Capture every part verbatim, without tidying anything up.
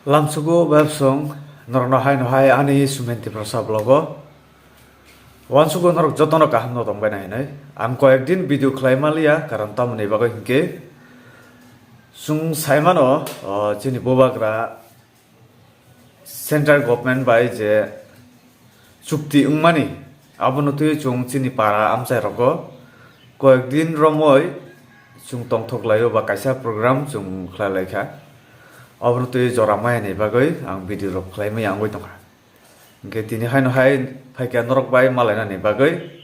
Lamsugo websong norokno hai no hai ani Sumen Tiprasa vlogo. Wansugo norok jotono kaham no tongbai na hinoi. Ang koyek din video khlai maliya, karon tamoni bagwi hinkhe chwng saimano, o, chini bubagra central government bai je chukti wngmani, abono twi chwng chini para amchai rogo koyek din romoi chwng tongthok laio ba kaisa program chwng khlai lai kha. Abono twi jora maya ni bagwi ang video rok khlai maya wngwi tongkha. Hinkhe tini haino hai phaikha norok bai malainani bagwi.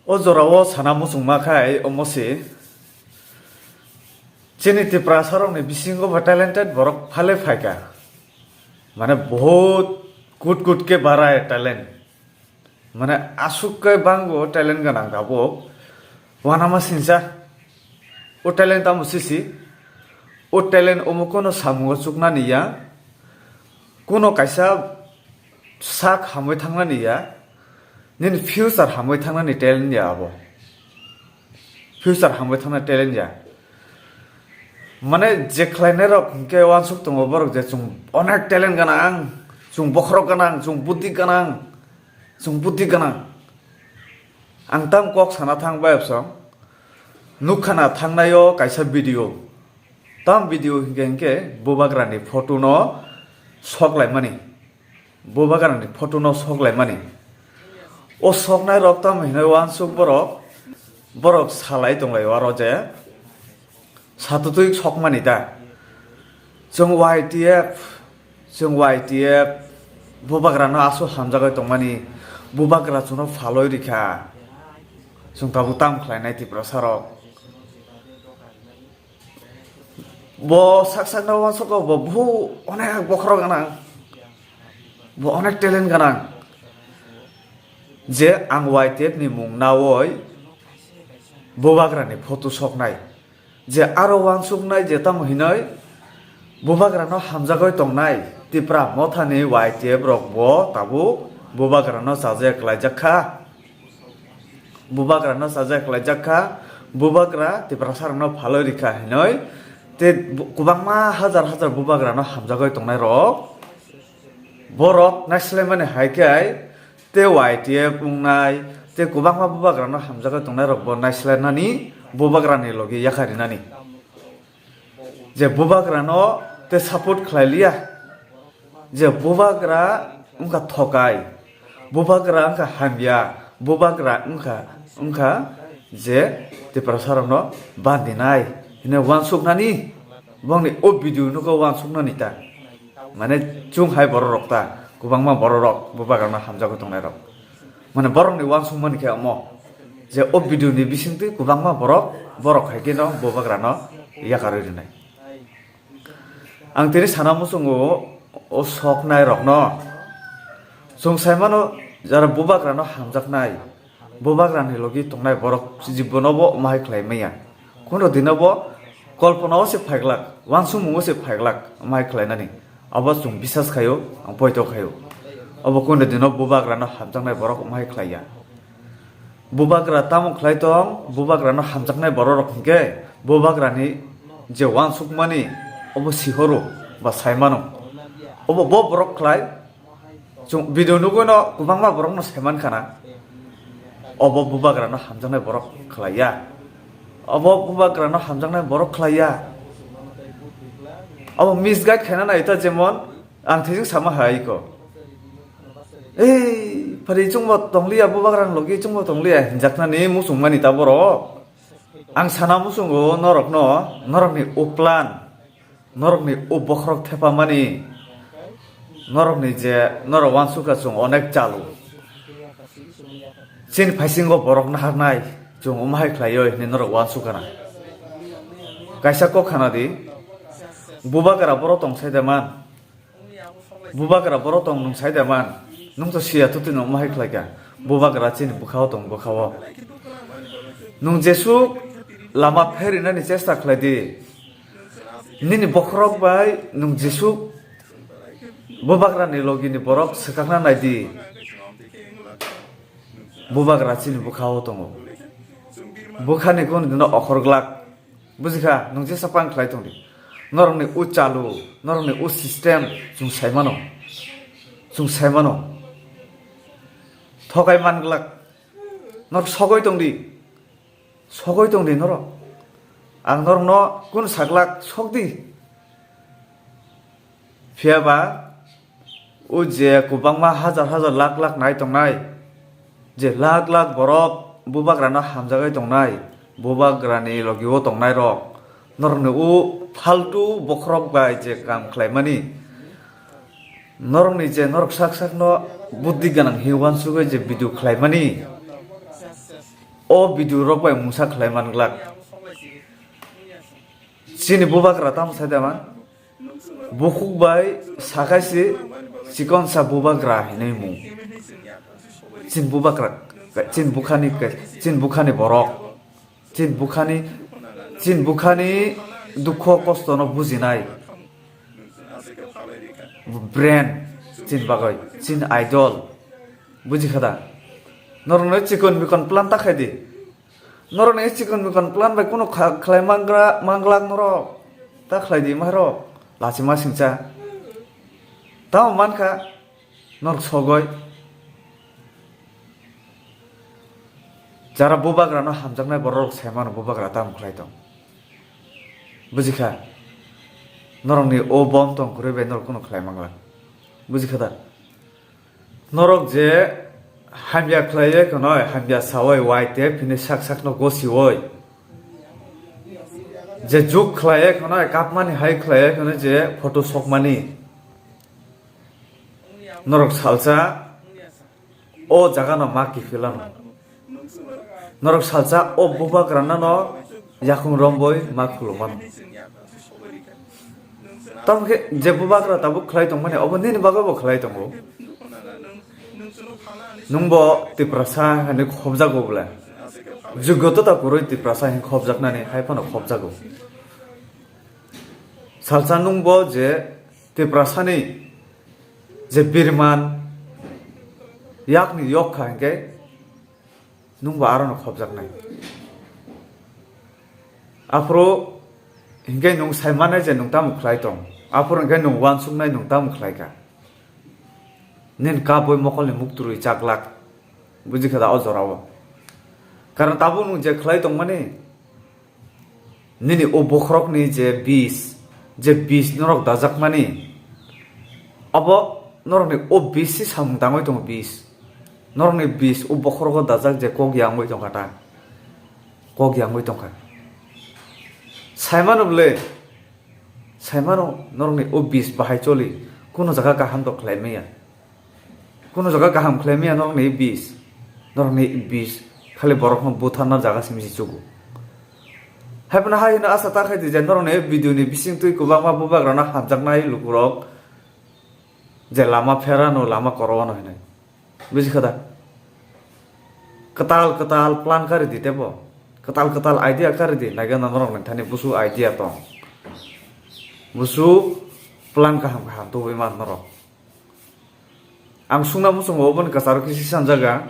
O jorao sana muchungma khai omo se. Chini Tiprasa rokni bisingo bo talented borok phale phaikha. Mane bahut kut kut ke bara hai talent. Mane aswk khe bango talent gwnang tabuk. Wanama singsa. O talent tamo sisi. O talent omo kono samungo chuknani ya. Kono kaisa sak hamwi thangnani ya. Nini future hamwi thangnani talent ya abo. Future hamwi thangna talent ya. Mane je khlainai rok hinkhe wansuk tongo borok je chwng onek talent gwnang, chwng bokhorok gwnang, chwng buddhi gwnang, chwng buddhi gwnang. Ang tam kok sana thang bai absong. Nukha na thangnai o kaisa video. Tam video hinkhe hinkhe bubagrani photo no sok laimani. Bubagrani photo no sok laimani. O soknai rok tamo hinoi wansuk borok, borok salai tonglai aro je satutui sokmani da. Chwng Y T F, chwng Y T F bubagrano aswk hamjagwi tongmani, bubagra chwngno phalwi rikha. Chwng tabuk tam khlainai Tiprasa rok. Bo sak sakno wansukgo bo buhu onek bokhorok gwnang, bo onek talent gwnang. Je ang Y T F ni mung nawi bubagrani photo soknai, je aro wansuknai je tamo hinoi bubagrano hamjagwi tongnai Tipra Mothani Y T F rok bo tabuk bubagrano chajak klaijak kha. Bubagrano chajak klaijak kha, bubagra Tiprasarokno phalwi rikha hinoi, tei bu-, kwbangma hajar hajar bubagrano hamjagwi tongnai rok. Borok naislaimani hai khe tei Y T F wngnai, tei kwbangma bubagrano hamjagwi tongnai rok bo naislainani bubagrani logi yakharinani. Je bubagrano tei support khlai liya, je bubagra wngkha thokai, bubagra wngkha hamya, bubagra wngkha, wngkha je Tiprasarokno bandinai hinwi wansuknani, bongni o video nugo wansuknani ta. Mane chwng hai borok rok ta, kwbangma borok rok bubagrano hamjagwi tongnai rok. Mane borokni wansukmani khe omo je o video ni bisingtwi kwbangma borok, borok hai kheno bubagrano yakarwi rwnai. Ang tini sana muchungo o soknai rokno chwng sai mano, jara bubagrano hamjaknai, bubagrani logi tongnai borok jibono bo omo hai khlai maya. Kono dino bo kolpona o se phaiglak, wansukmung o se phaiglak omo hai khlainani. Abo chwng bisas khaio, ang poito khaio. Abo kono dino bubagrano hamjaknai borok omo hai khlaiya. Bubagra tamo khlai tong, bubagrano hamjaknai borok rok hinkhe bubagrani je wansukmani obo sihoro ba saimano. Obo bo borok khlai, chwng video nugwino kwbangma borokno saiman khana. Obo bubagrano hamjaknai borok khlaiya. Obo bubagrano hamjaknai borok khlaiya. Obo misguide khaina nai ta, jemon ang thwijwk sama hai ko. Ei, phari chwngbo tongliya, bubagrani logi chwngbo tongliya hinjaknani muchungmani ta borok. Ang sana muchungo norokno, norokni o plan, norokni o bokhorok thepamani, norokni je norok wansukha chwng onek chalu. Chini phaisingo borok naharnai, chwng omo hai khlaioi hinwi norok wansukha na. Kaisa kok khana di, bubagra borok tong sai de man. Bubagra borok tong nwng sai de man, nwng to siya tuti nwng omo hai khlai kha. Bubagra chini bwkhao tong bwkhao. Nwng jesuk lama pherinani chesta khlai di. Nini bokhorok bai nwng jesuk bubagrani logini borok swkakna nai di. Bubagra chini bwkhao tongo. Bwkhani kunu dino okhor glak. Bujikha, nwng jesa pang khlai tongdi. Norokni o chalu, norokni o system chwng sai mano. Chwng sai mano. Thokai man glak. Norok sogoi tong di. Sogoi tong di norok. Ang norokno kun saglak sok di. Phiya ba o je kwbangma hajar hajar lakh lakh nai tongnai, je lakh lakh borok bubagrano hamjagwi tongnai, bubagrani logio tongnai rok, norokni o faltu bokhorok bai je kam khlaimani, norokni je norok sak sakno buddi gwnang hinwi uansugwi je video khlaimani, o video rok bai mungsa khlai man glak. Chini bubagra tamo sai da man? Bukhuk bai sakai si chikonsa bubagra hinwi mung. Chin bubagra, chin bukhani, chin bukhani borok. Chin bukhani, chin bukhani dukho kosto no bujinai. Brand, chin bagwi, chin idol. Buji kha da? Norokno chikon mikon plan ta khai di. Norokni chikon mikon plan bai kunu kha-, khlai mangra, manglak norok. Ta khlai di mairok. Lachima singcha. Tamo mankha norok sogoi. Jara bubagrano hamjaknai borok sai mano bubagra tamo khlai tong. Buji kha? Norokni o bom tong kwrwi bai norok kunu khlai manglak. Buji kha da? Norok je hamya khlaiwi khwnoi, hamya sawi wai te phini sak sakno gosiwi. Je juk khlaiwi khwnoi, kapmani hai khlaiwi khwnoi je photo sokmani. Norok salsa o jagano ma kiphilano. Norok salsa o bubagrano no yakung romboi ma khulumano. Tamokhe je bubagra tabuk khlai tongmani, obo nini bagwi bo khlai tongo. Nwngbo Tiprasa hinwi khobjago bwle? Jogyota ta kwrwi Tiprasa hinwi khobjaknani hai phano khobjago. Salsa nwngbo je Tiprasani je birman yakni yok kha hinkhe nwngbo arono khobjaknai. Aphuru hinkhe nwng sai mannai je nwng tamo khlai tong. Aphuru hinkhe nwng uansuknai nwng tamo khlai kha. Nini kabwi mokolni muktrwi chaklak. Buji kha da o jorao? Karon tabuk nwng je khlai tongmani, nini o bokhorokni je bis, je bis norok dajakmani, abo norokni o bis si samung tangwi tongo, bis. Norokni bis o bokhorogo dajak je kok yangwi tongkha ta. Kok yangwi tongkha. Saimano bwle, saimano norokni o bis bahai choli, kuno jaga kaham to khlai maya. Kuno jaga kaham khlai maya norokni bis. Norokni bis khali borokno butharna jaga simi se chugo. Haiphano hai hino asa ta khai di je norokni video ni bisingtwi kwbangma bubagrano hamjaknai lukurok je lama pherano lama koroano hinwi. Buji kha da? Kwtal kwtal plan kari di tebo. Kwtal kwtal idea kari di. Naigana norokni thani busu idea tong. Busu plan kaham kaham tubui man norok. Ang sungna muchungo oboni kwcharo kisi sanjaga.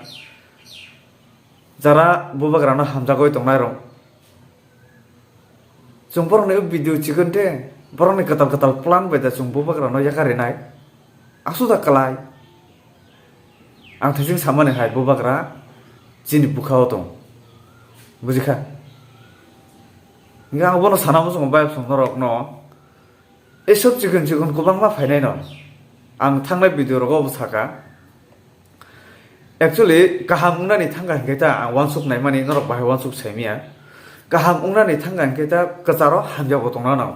Jara bubagrano hamjagwi tongnai rok. Chwng borokni o video chikon de, borokni kwtal kwtal plan bai da chwng bubagrano yakarinai. Aswk da kwlai. Ang thaiching samani hai bubagra chini bwkhao tong. Buji kha? Hinkhe ang bono sana muchungo bai chwng norokno. Ei sob chikon chikon kwbangma phainai no. Ang thangnai video rogo bo saka. Actually, kaham wngnani thangkha hinkhe ta ang uansuk naimani, norok bahai uansuk saimanya. Kaham wngnani thangkha hinkhe ta kwcharo hamya bo tongna nang.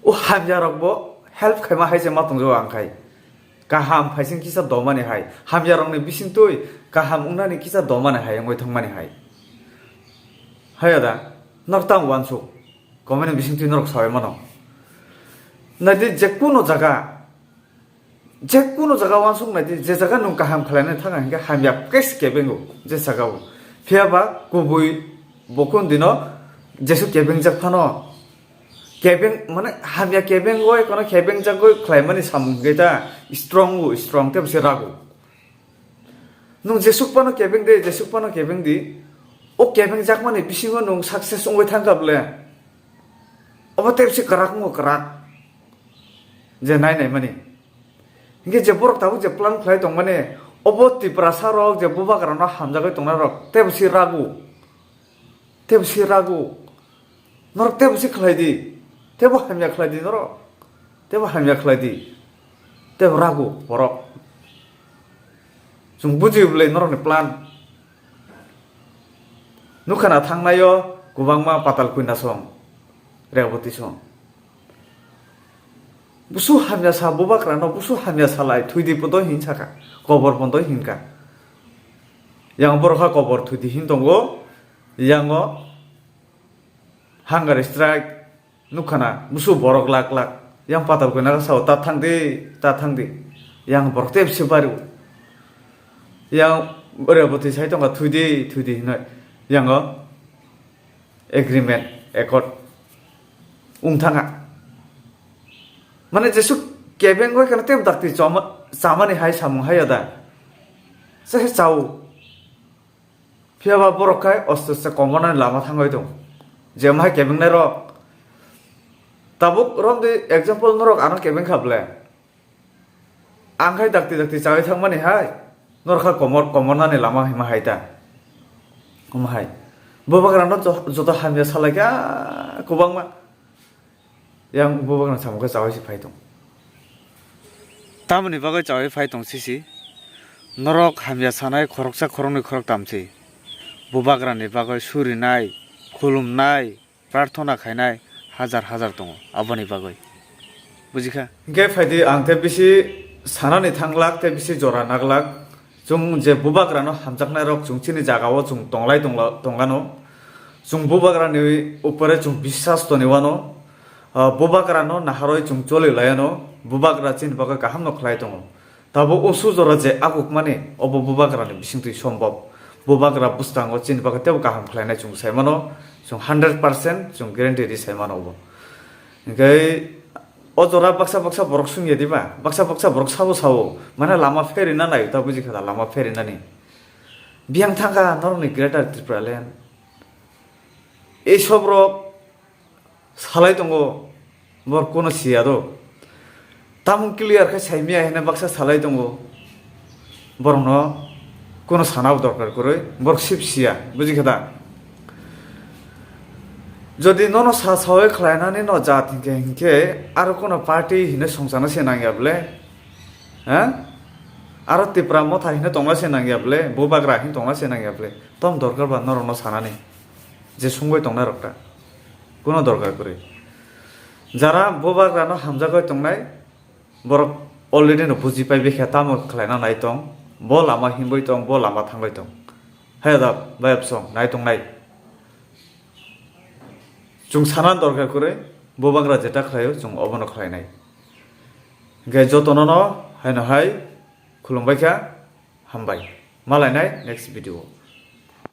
O hamya rok bo help khaima hai se ma tongjago ang khai. Kaham phaising kisa domani hai. Hamya rokni bisingtwi kaham wngnani kisa domani hai, wngwi thangmani hai. Haya da, norok tang uansuk. Comment ni bisingtwi norok sawi mano. Naidi je kuno jaga, je kuno jaga uansuk naidi, je jaga nwng kaham khlainani thangkha hinkhe hamya khe se kebengo, je jaga o. Phiya ba kubui bo kunu dino jesu kebengjak phano, kebeng, mane hamya kebengwi, kono kebengjagwi khlaimani samung hinkhe ta strong o, strong tei bwse rago. Nwng jesuk phano kebeng de, jesuk phano kebeng di. O kebengjakmani bisingo nwng success wngwi thangkha bwle? Obo tebsi kwrak wngo, kwrak. Je nai nai mani. Hinkhe je borok tabuk je plan khlai tongmani, obo Tiprasa rok je bubagra no hamjagwi tongnai rok tebsi ragu. Tebsi ragu. Norok tebsi khlai di. Tebo hamya khlai di norok. Tebo hamya khlai di. Tebo ragu borok. Chwng buji bwlai norokni plan. Nukha na thangnaio kwbangma Patal Kunda song, Reboti song. Busu hamya sa bubagra no, busu hamya salai, thwidi podo hin saka, kobor podo hinka. Yang borok ha kobor thwidi hin tongo, yango hunger strike, nukha na, busu borok lak lak. Yang Patal Kunda sao, ta thang di, ta thang di. Yang borok tebsi bario. Yang Reboti sai tongkha, thwidi, thwidi hinoi. Yango agreement, accord wng thangkha. Mane jesu kebeng oi kana tebo dakti chama-, chamani hai samung hai ya da. Se he chao. Phiya ba borok khai oste oste komornani lama thangwi tongo. Je omo hai kebengnai rok. Tabuk romdi example norok ano kebeng kha ble. Ang khai dakti dakti chawi thangmani hai. Norok kha komor, komornani lama hima hai ta. Omo hai. Bubagra no jo-, joto hamya salai kha kwbangma. Yang bubagra samung khe chawi se phai tong. Tamoni bagwi chawi phai tong sisi. Norok hamya sanai khoroksa khoroknwi khoroktam se. Bubagrani bagwi surinai, khulumnai, prarthona khainai hajar hajar tongo aboni bagwi. Bujikha? Hinkhe phaidi ang tei bisi sanani thanglak tei bisi jora naglak. Chwng je bubagrano hamjaknairok chwng chini jagao chwng tonglai tongla-, tongano. Chwng bubagrani upore chwng biswas toni wano. Ah, bubagrano naharwi chwng choli laiano. Bubagra chini bagwi kahamno khlai tongo. Tabuk o sujora je agukmani obo bubagrani bisingtwi sombop. Bubagra bwskango chini bagwi teibo kaham khlainai chwng sai mano. Chwng hundred percent chwng guarantee ri sai mano obo. Hinkhe o jora baksa baksa borok sungya diba, baksa baksa borok sabo sao, mane lama pherina nai ta buji kha da, lama pherinani. Biyang thangkha norokni Greater Tripura Land. Ei sobrok salai tongo, borok kono siya do. Tamung clear khe saimya hene baksa salai tongo. Borokno kono sanabo dorkar kwrwi, borok sip siya, buji kha da? Jodi nono sa sawi khlainani no jat hinkhe, hinkhe aro kono party hino songchana se nangya bwle? Ha? Aro Tipra Motha hino tongna se nangya bwle? Bubagra hin tongna se nangya bwle? Tom dorkar ba norokno sanani? Je sungwi tongnai rok ta? Kono dorkar kwrwi. Jara bubagrano hamjagwi tongnai, borok already no buji pai bikha tamo khlaina nai tong, bo lama himbai tong, bo lama thangbai tong. Hai da, bai absong, nai tong nai. Chwng sana dorkar kwrwi, bubagra jeta khlaio, chwng obono khlainai. Hinkhe jotono no haino hai khulumbai kha, hambai. Malainai next video.